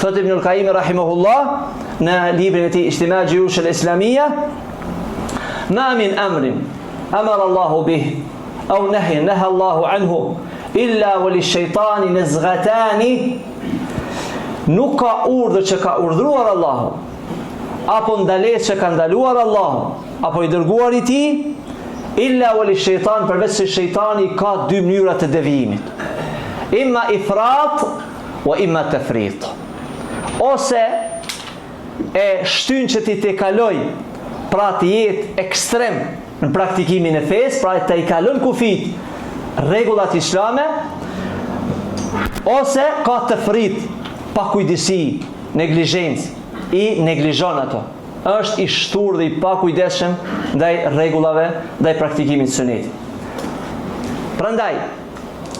Thotë Ibnul Kajimi rahimahullah në librin e tij Ijtima Xhujush el Islamija, Ma min amrin amara Allahu bih au nahyin naha Allahu anhu illa wa lish-shaytani nazghatani nuk ka urdhër që ka urdhëruar Allahu apo ndalesë që ka ndaluar Allahu apo i dërguari i tij illa wa lish-shaytan përveç se shejtani ka dy mënyra të devijimit imma ifrat wa imma tefrit ose e shtyn që t'i tejkalojë pra të jetë ekstrem në praktikimin e fesë, pra të i kalon kufijtë rregullat islame ose ka tefrit pakujdesi, neglizhencë, i neglizhon ato. Është i shthurë dhe i pakujdesshëm ndaj rregullave, ndaj praktikimit të sunetit. Prandaj,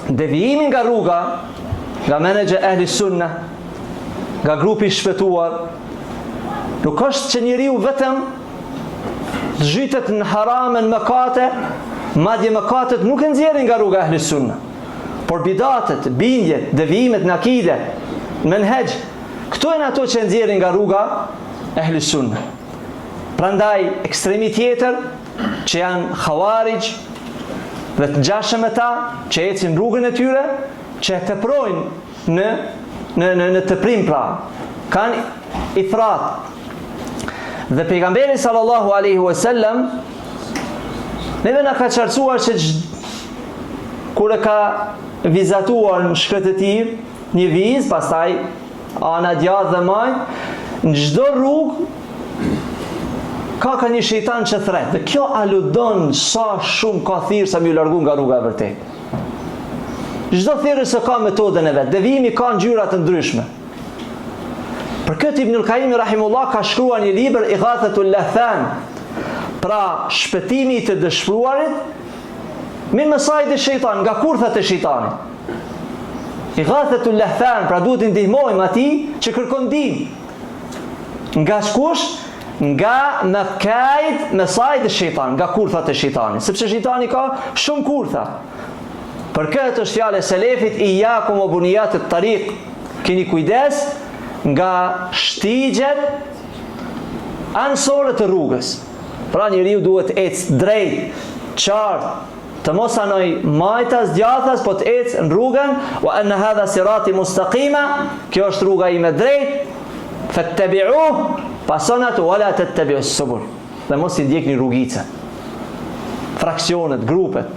devijimi nga rruga, nga menhexhi ehli sunna, nga grupi i shpëtuar, nuk është që njeriu vetëm të zhytet në harame, në mëkate, madje mëkatet nuk e nxjerrin nga rruga ehli sunna. Por bidatet, bindjet, devijimet në akide, në menhexh, këto janë ato që e nxjerrin nga rruga ehli sunna. Prandaj ekstremi tjetër që janë havarixh dhe të ngjashëm me ta, që ecin rrugën e tyre, që e teprojnë në në në në teprim pra kanë ifrat dhe pejgamberi sallallahu alaihi wasallam neve na ka qartësuar që kur e ka vizatuar në shkretëtirë një vizë pastaj ana djathtë dhe majtë në çdo rrugë ka ka një shejtan që thret dhe kjo aludon sa shumë ka thirrësa me ju largu nga rruga e vërtetë Çdo thirrës e ka metodën e vet. Devijimi ka ngjyra të ndryshme. Për këtë Ibnul Kajimi rahimullah ka shkruar një libër Ighathatul Lahfan. Pra shpëtimi i të dëshpëruarit min mesaidi shejtan, nga kurthat e shejtanit. Ighathatul Lahfan, pra duhet t'i ndihmojmë atij që kërkon ndihmë. Nga kush? Nga mekaid mesaid shejtan, nga kurthat e shejtanit, sepse shejtani ka shumë kurtha. Për këtë është fjalë e selefit ijakum wa bunijat et-tarik. Keni kujdes nga shtigjet anësore të rrugës. Pra njeriu duhet të ecë drejt, qartë, të mos anoj majtas, djathtas, po të ecë në rrugën, wa anna hadha sirati mustaqima, kjo është rruga ime drejt, fattabi'uh, pasoni atë, wala tattabi'us subul. Dhe mos i ndjekni rrugicat. Fraksionet, grupet.